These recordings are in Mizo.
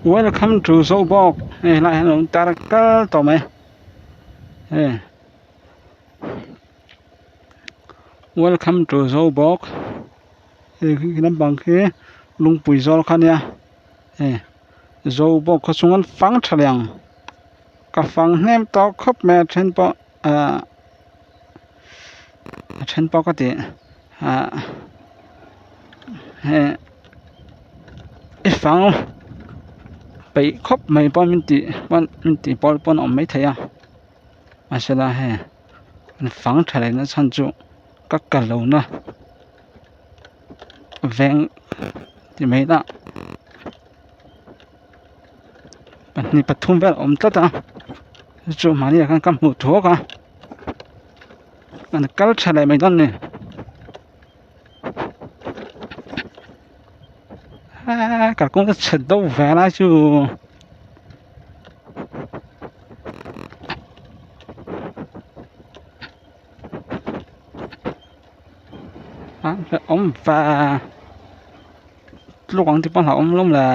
Welcome to Zobawk hei helaiah hian a lo tar kal tawh mai hei welcome to Zobawk hei khi lampang khi lungpui zawl kha ania hei Zobawk khaw chhung an fang tha leh ang ka fang hnem tawh khawp mai a then pawh ahh a then pawh ka tih ahh hei i fang peih khawp mai pawh min tih pawn min tih pawl pawn a awm maithei a mahsela hei an fang tha leh na chhan chu ka kal lo na veng ti mai ila pahnih pathum vel a awm tlat a chu mahni ah khan ka hmuh thuak a an kal tha leh mai dawn a ni aa kalkawng te chhe deuh ve lai chu. Awm va tluk ang tih pawh a hlauhawm lawm le.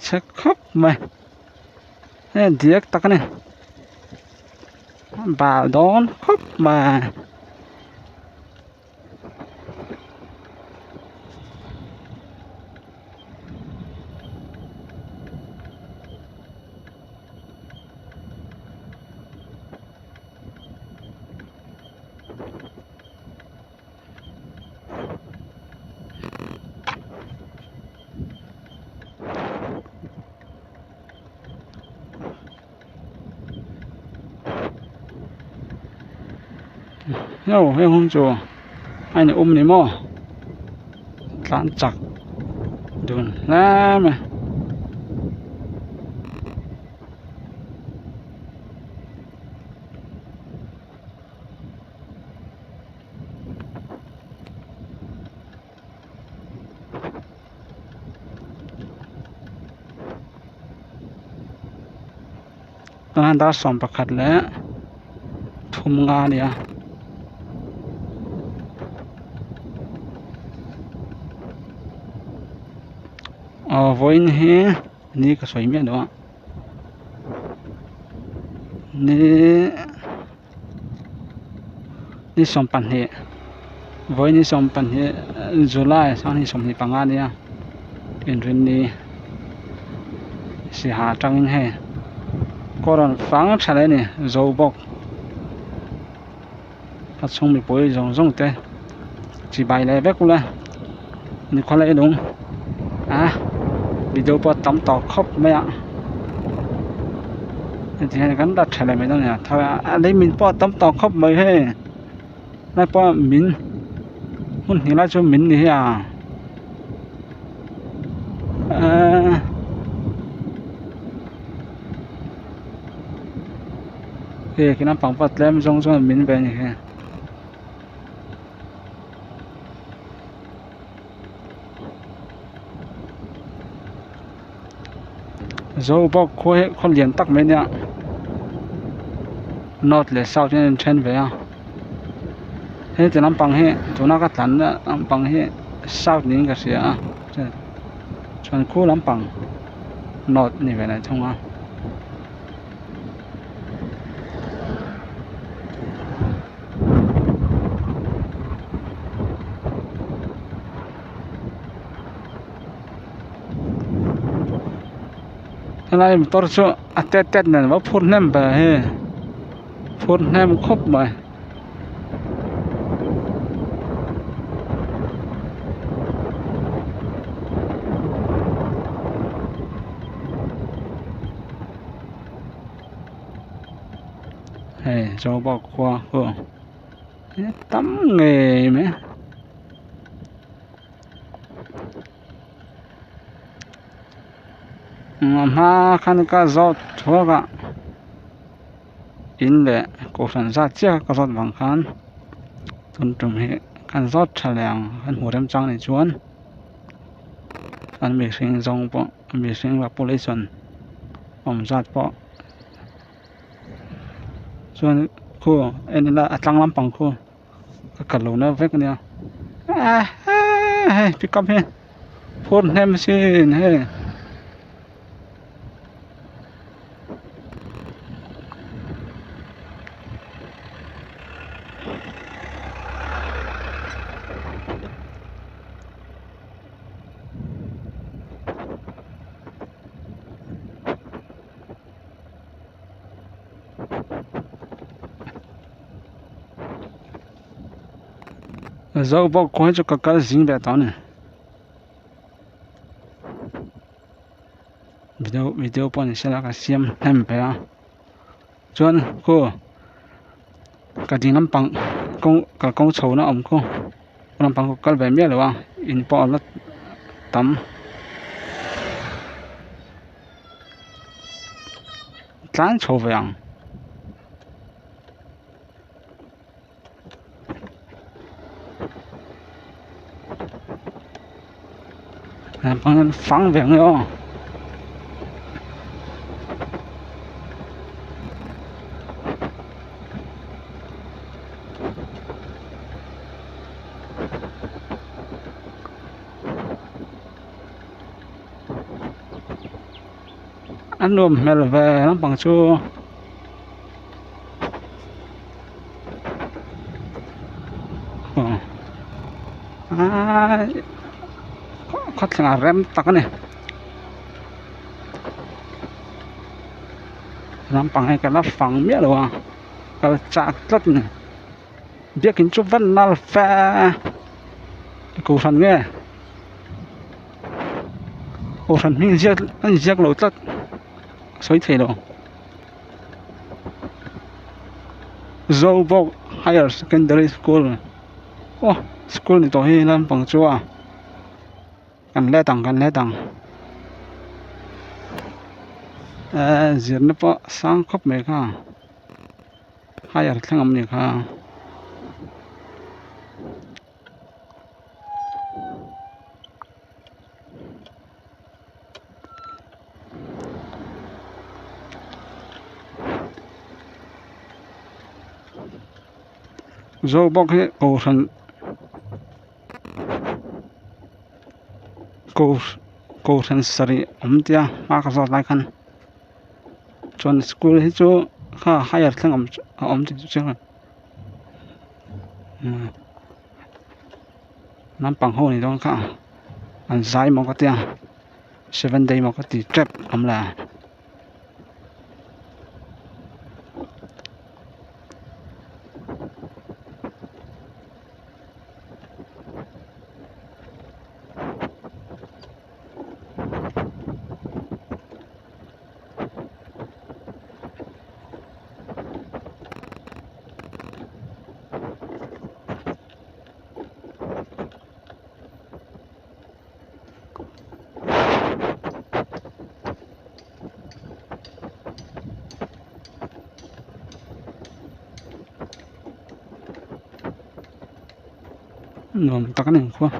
Chhe khawp mai hei diak tak a ni bal dawn khawp mai. Aw heng hung chu a in um ni maw tlan chak dun hle mai. Tunah hian dar 11 leh thum nga a ni a. Aw vawiin hi ni ka sawi miah lo a ni. Ni 20 vawi ni 20 July 2025 a nia inrinni siha atangin hei kaw rawn fang tha leh a ni zo bawk a chhung mipui zawng zawng te chibai leh vek ula nikhua leh lung a video pawh a tam tawh khawp mai a heti hian kan la tha leh mai dawn a ni a lei min pawh a tam tawh khawp mai hei lai pawh min hmun hnih lai chu min ni hi a eee hei khi lampang pawh tlem zawng chuan min ve a ni hi. Zo bawk khua hi khaw lian tak mai a nia north leh south hian a in then ve a heti lampang hi tuna ka tlanna lampang hi south niin ka hria a chuan khu lampang north a ni ve leh thung a. Helai motor chu a tet tet nen ava phur hnem ve hei phur hnem khawp mai. Hei Zobawk khua khu tam ngei mai. A hma khan ka zawt thuak a in leh kohhran zat chiah ka zawt vang khan. Tun tum hi kan zawt tha leh ang kan hmuh remchang anih chuan an mihring zawng pawh mihring population awm zat pawh chuan khu en ila a tlang lampang khu ka kal lo na vek ania hei pickup hi phur hnem sin hei. Zo bawk khaw hi chu ka kal zing ve tawh a ni video video pawh ni sela ka siam hnem ve a chuan khu ka ding lampang kawng kalkawng chho na awm khu lampang ka kal ve miah lo a in pawh a la tam. Tlan chho ve ang. Lampang fang ve ang e aw. A nuam hmel ve lampang chu aaa khawthleng a rem tak a ni lampang hi ka la fang miah lo a kal chak tlat a ni biakin chu va nal fe kohhran nge. Kohhran hming ziak a inziak lo tlat a sawi thei lo Zobawk higher secondary school aw school ni tawh hi lampang chu a kan let ang kan let ang eee zirna pawh sang khawp mai kha. Higher thleng awm ni kha. Zo bawk hi kohhran kohhran sarih awm tia hma ka zawt lai khan chuan school hi chu kha higher thleng awm a awm tih chu chiang a naupang ho ni dawn kha an zai maw ka tia seven day maw ka ti tep awm le. Nuam tak a ni ang khua.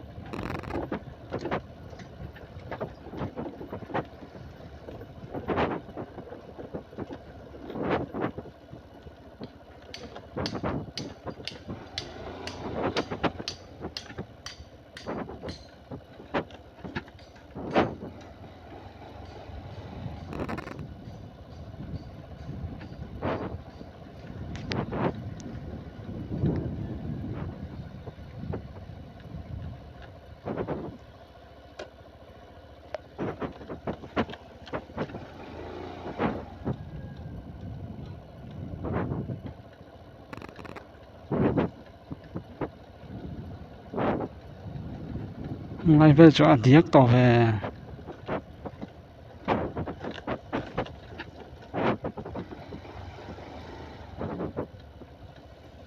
Lai vel chu a diak tawh ve.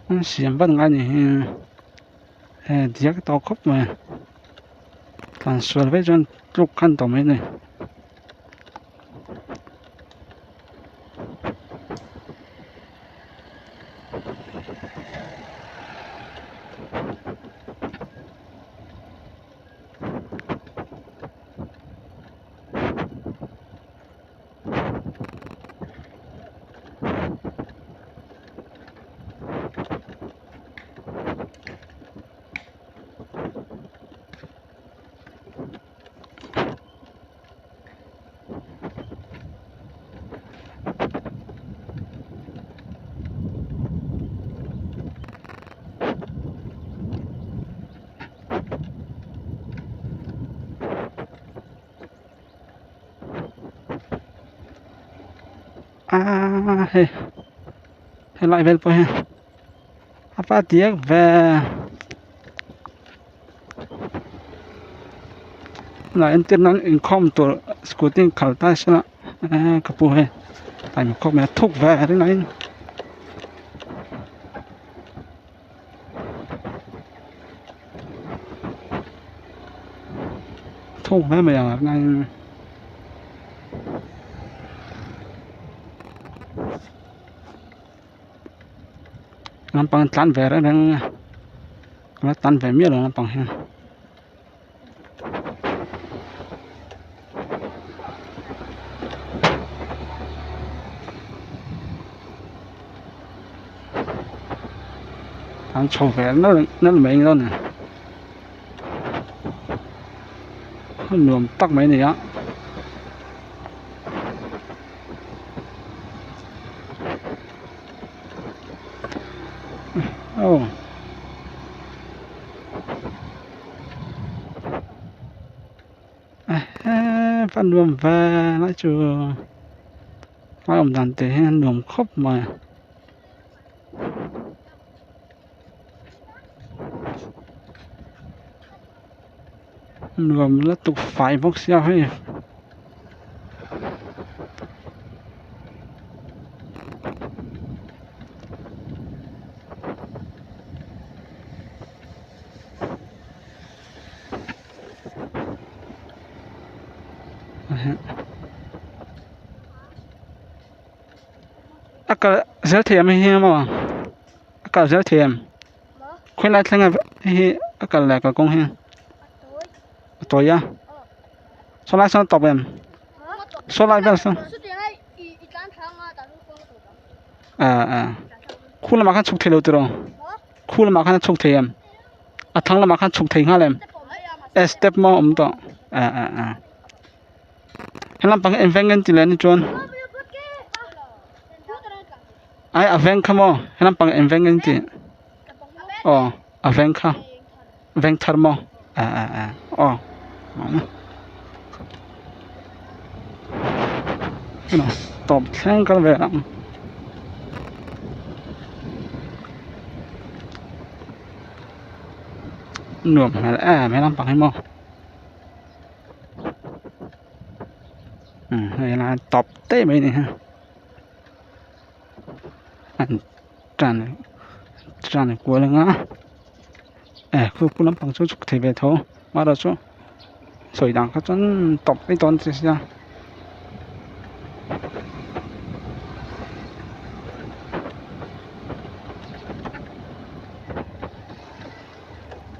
An siam vat ngai ni hi hei diak tawh khawp mai tlan sual vek chuan tluk khan tawh mai a ni. Hei helai vel pawh hi a va diak ve tunah entir nan inkhawm tur scooty khalh ta sela eee ka pu hei time khawp mai a thuk ve ring aiin. Thuk hle mai ang ring lampang tlan ve reng reng a la tlan ve miah lo lampang hian. An chho ve nalh nalh mai dawn a ni hmun nuam tak mai a ni a. Aw. Ehe nuam ve lai chu a awm dan te hi a nuam khawp mai. Nuam la tuk fai bawk sia hei. A kalh zel thei ang hi maw a kalh zel thei em khawilai thleng a hei hi a kalh leh kalkawng hi a tawi a saw lai sawn a tawp em saw lai vel sawn ah ah khu lamah khan chhuk thei lo tiraw khu lamah khan a chhuk thei em a thlang lamah khan chhuk thei nghal em eh step maw a awm tawh ah ah ah helam pang hi eng veng nge an ti leh ni chuan ai a veng kha maw helam pang eng veng nge an tih aw a veng kha veng thar maw ah ah ah aw tawp thleng kal ve ang. Nuam hmel em he lampang hi maw umm hei lai tawp daih mai a ni hi an tan tan kual anga eh khu khu lampang chu chhuk thei ve tho amaherawhchu sawi dan kha chuan tawp mai dawn che sia.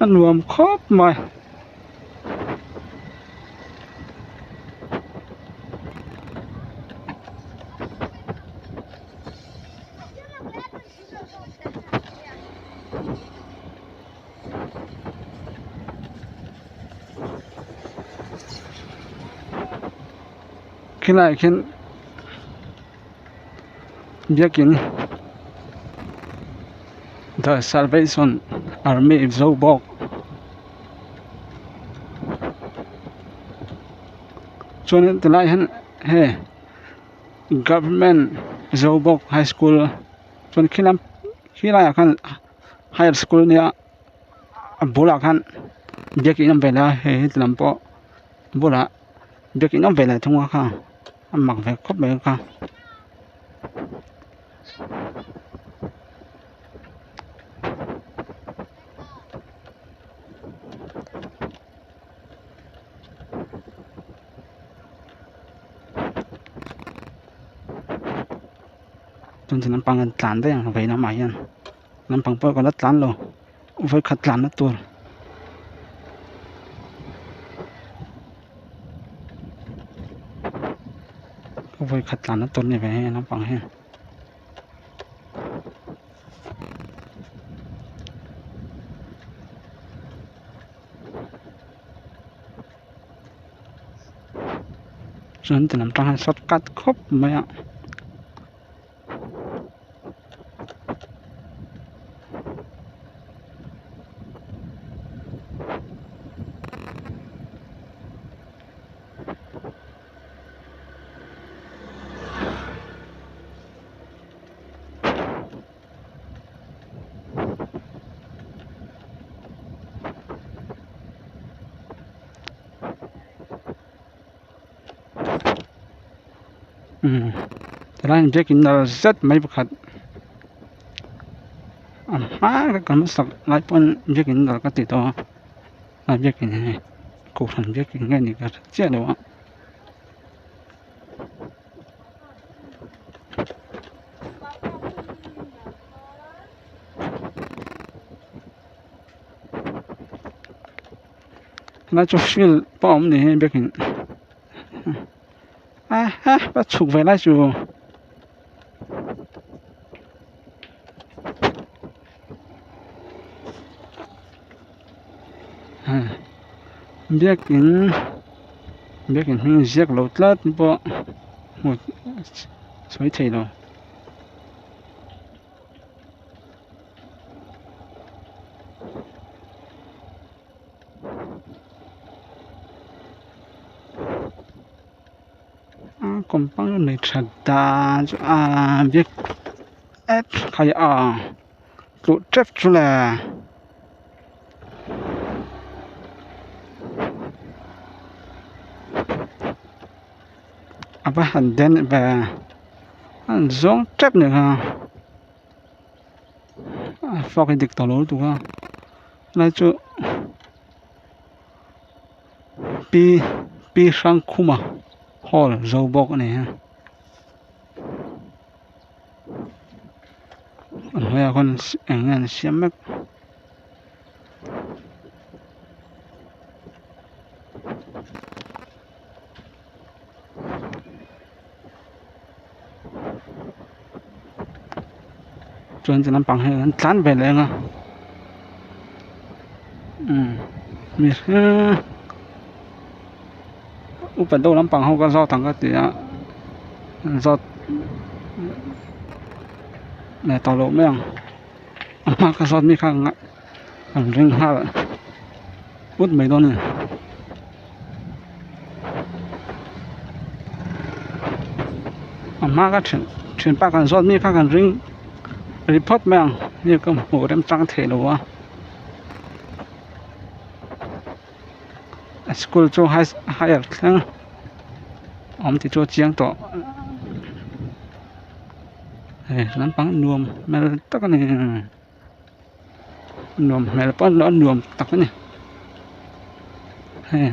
A nuam khawp mai. Khilaiah khian biakin the salvation army zobawk chuanin tilaiah hian hei government zobawk high school chuan khilam khilaiah khan higher school ania a bulah khan biakin a awm ve leh a hei heti lam pawh bulah biakin awm ve leh thung a kha a mak ve khawp mai a kha. Chuan chu lampang an tlan daih ang vei lamah hian lampang pawh ka la tlan lo vawikhat tlanna tur. Vawikhat tlanna tur a ni ve hei lampang hi. Chuan ti lam tang hian shortcut khawp mai a. Umm tilai hian biakin nalh zet mai pakhat a hma ka kan sak lai pawn biakin nalh ka ti tawh a a biakin hi kohhran biakin nge ni ka hre chiah lo a. Helai chu field pawh a awm ni hi biakin a ha ka chhuk ve lai chu biakin biakin hming ziak lo tlat pawh hmuh sawi thei lo. A compound a nei tha dan chu a biak et khai a tluh tep chu le. A va han den ve a han zawng tep ni kha a fak hi dik tawh lo lutuk a helai chu pi pi hrangkhuma hall zo bawk a ni a a hnuaiah khawn eng nge an siam mek. Chuan ti lampang hi an tlan ve leh ang a umm mihring upa deuh lampang ho ka zawt ang ka ti a an zawt leh tawh loh mai ang a hma ka zawt mi kha an ring nghal ut mai dawn a ni. A hma ka thian thianpa kan zawt mi kha kan ring ri phawt mai ang hei ka hmuh remchang theih lo a a school chu high higher thleng awm tih chu a chiang tawh hei lampang nuam hmel tak a ni. Nuam hmel pawh a nuam tak a ni hei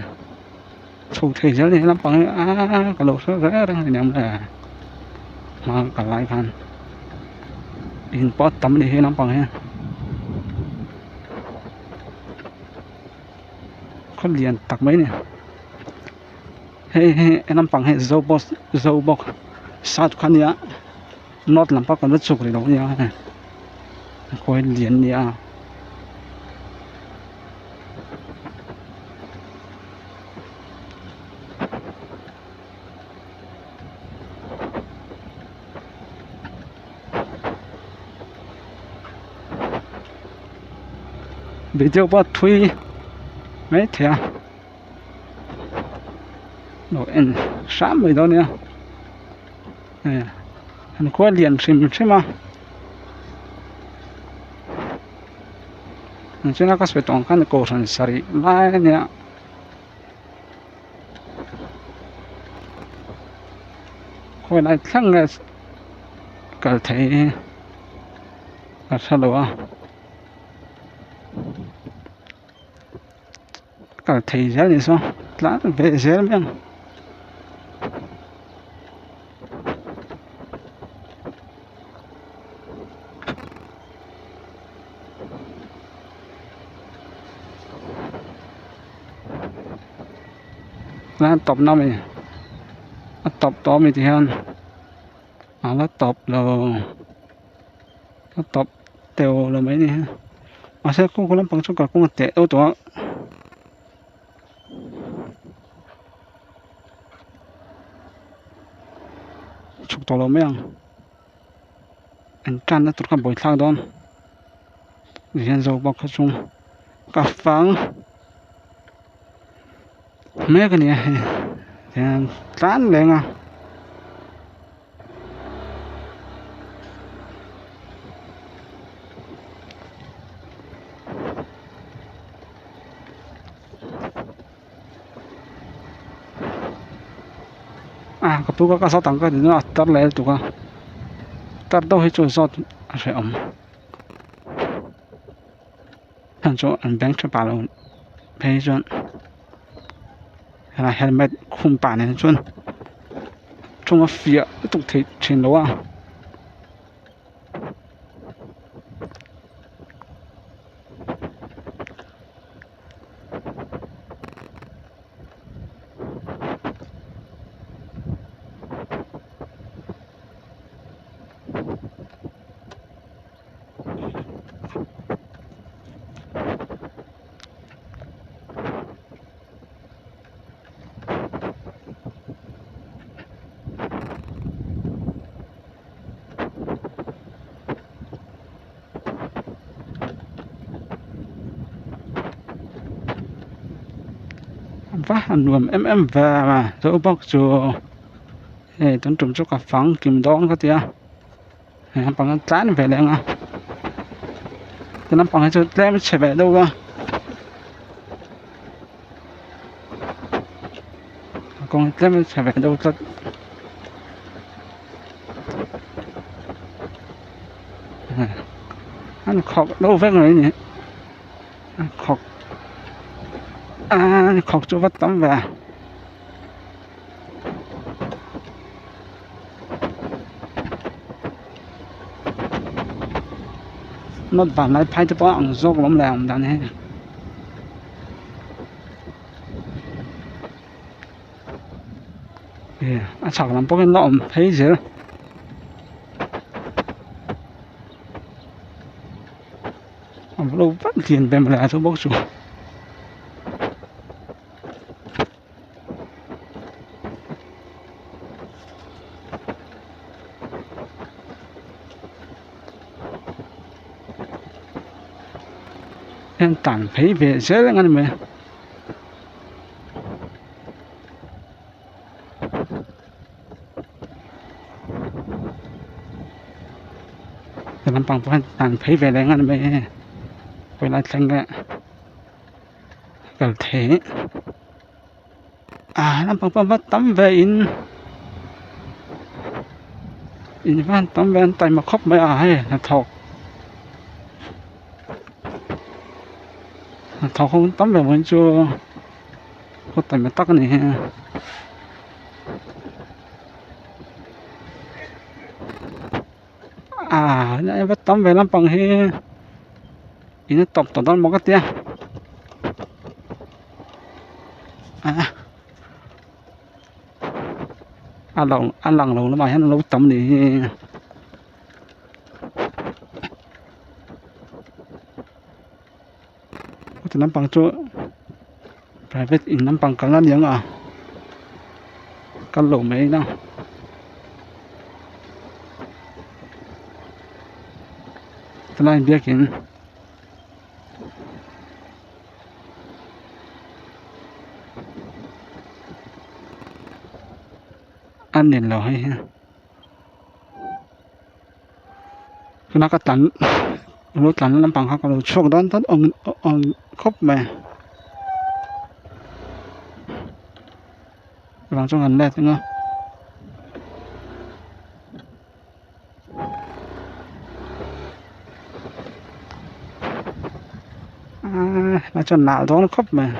chho thei zel ni lampang hi aaa ka lo hre reng reng a ni ang le hma ka lai khan in pawh a tam a ni he lampang hi khaw lian tak mai a ni hei hi he lampang hi zo bus zo bawk south kha a nia. North lam pawh kan la chhuk rih lo ania hei khawi lian ania video pawh a thui maithei a lo en hram mai dawn nia. An khua lian hrim hrim a chuan a ka sawi tawh ang khan kohhran sarih lai a nia khawi lai thleng nge kal thei ka hre lo a kal thei zel ni saw tlan ve zel mai ang. Tuna tawp na ami a tawp tawh ami ti hian a la tawp lo a tawp teuh lo mai ni mahse kawng lampang chu kalkawng a teh deuh tawh a. Chhuk tawh lo mai ang an tanna tur kha buaithlak dawn hian zo bawk kha chung ka fang mek a ni a hei tihian tlan leng a. A ka pu kha ka zawt ang ka ti dawn a tar leh lutuk a tar deuh hi chu zawt a hrehawm heng chu an bank tha pah lo phei chuan helai helmet khum pah nen chuan ṭawng a fiah lutuk thei ṭhin lo a. Va han nuam em em ve a chu bawk chu hei tun tum chu ka fang kim dawn ka ti a hei lampang an tlan ve leh ang a ti lampang hi chu tlem chhe ve deuh a kawng tlem chhe ve deuh tlat. An khawk deuh vek mai ni an khawk an khawk chu va tam ve nawt van lai phai te pawh a ang zawk lawm le awm dan hi. A chhak lam pawhin la awm phei zel a lo vat lian ve mawle a chu bawk chu. Heng tan phei ve zel ang a ni mai. He lampang pawh hian tlan phei ve leh ngan mai e khawi lai thleng nge kal thei ah he lampang pawh va tam ve in in van tam ve an taima khawp mai a hei hnathawk hnathawk ho tam ve mai chu. Khaw taima tak a ni hi ah helai va tam ve lampang hi in a tawp tawh dawn maw ka tia ah a lo a lang lo lamah hian a lo tam a nih hi. Ti lampang chu private in lampang kalna a ni ang a kal lo mai ila tilai biakin a ni lo hei hi. Tuna ka tlan lo tlan lampang kha ka lo chhuak dawn tlat awm awm khawp mai vang chuan kan let ang a aaa helai chuan nal dawn khawp mai.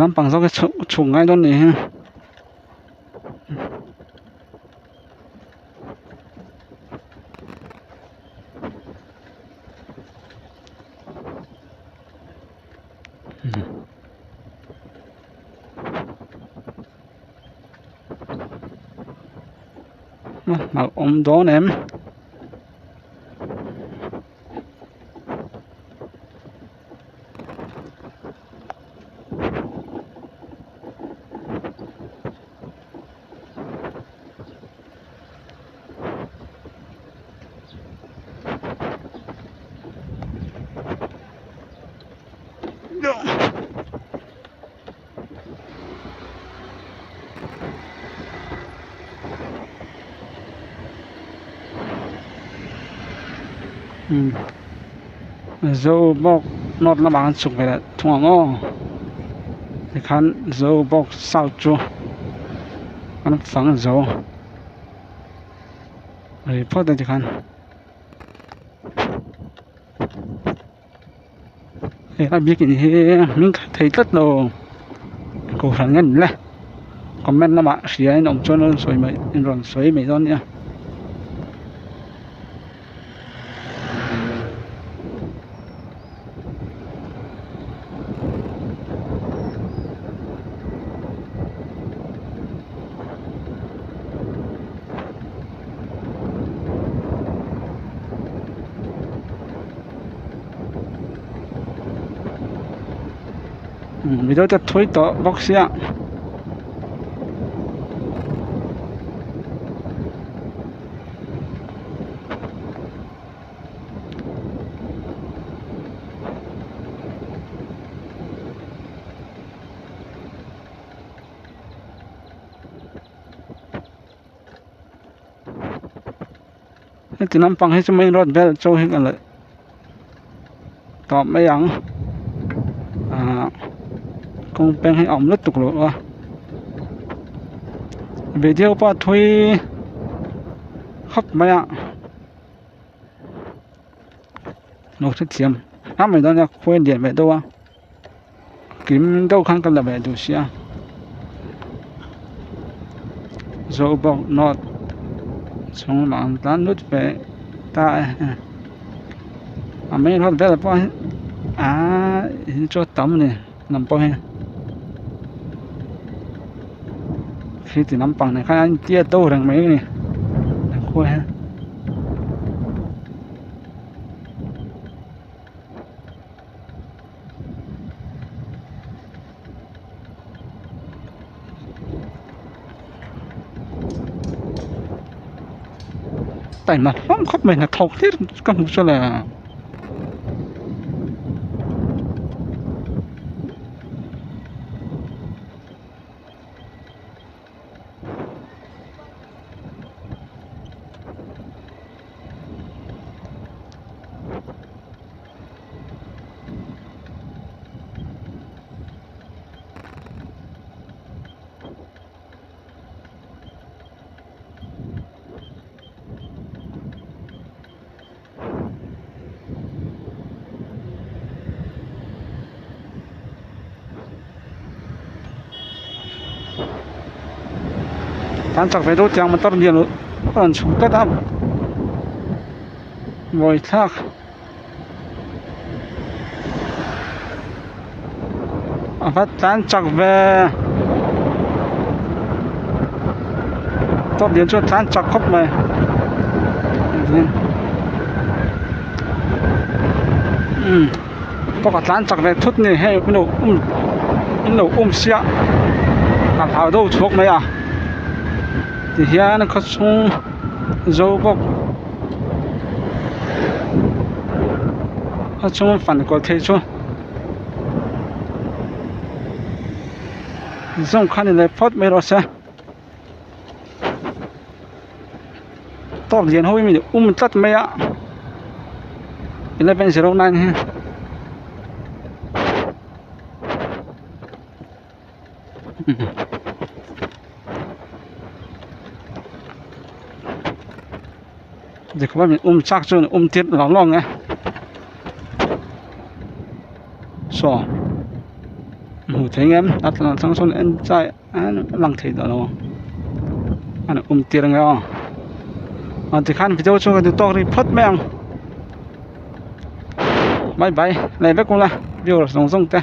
Lampang zawk hi chhuk chhuk ngai dawn nih hi hlauhawm dawn em. Zo bawk. North lamah khan chhuk ve leh thung ang aw tikhan Zobawk South chu an fang zo rih phawt a tikhan. Hei a biakin hi hming kha thei tlat lo kohhran nge ni le comment lamah hria in awm chuan rawn sawi mai in rawn sawi mai dawn nia. Mizo te thawi tawh bawk sia. Heti lampang hi chu main road vel chaw hi ka la tawp mai ang ahh kawng peng hi a awm lutuk lo a video pawh a thui khawp mai a lo hrethiam hlauh mai dawn nia khawi a lian ve deuh a kim deuh khan ka la ve duh sia Zobawk north chhung lamah an tlan lut ve ta e a main road velah pawh hian aaa in chu a tam a ni lam pawh hi khi ti lampang nen khan a intiat deuh reng mai a ni a khua hian. Taima hlawm khawp mai hnathawk hlir ka hmu chu le. Tan chak ve deuh tiang motor lian a rawn chhuk tlat a buai thlak. A va tlan chak ve motor lian chu a tlan chak khawp mai umm pawh a tlan chak ve thut a ni hei in lo um in lo um siah a hlau deuh chhuak mai a tihian khaw chhung zo bawk. A chunga fan kual thei chu zawng kha ni leh phawt mai rawh se tawk lian ho hi min um tlat mai a 1109 hi. Tikhuan min um chak chuan um tir lawng lawng e saw hmuh thei ang em a tlang atang sawn en chai a lang thei tawh lo a um tir ang e aw ah tikhan video chu ka duh tawk rih phawt mai ang bye bye leh vek ula viewers zawng zawng te.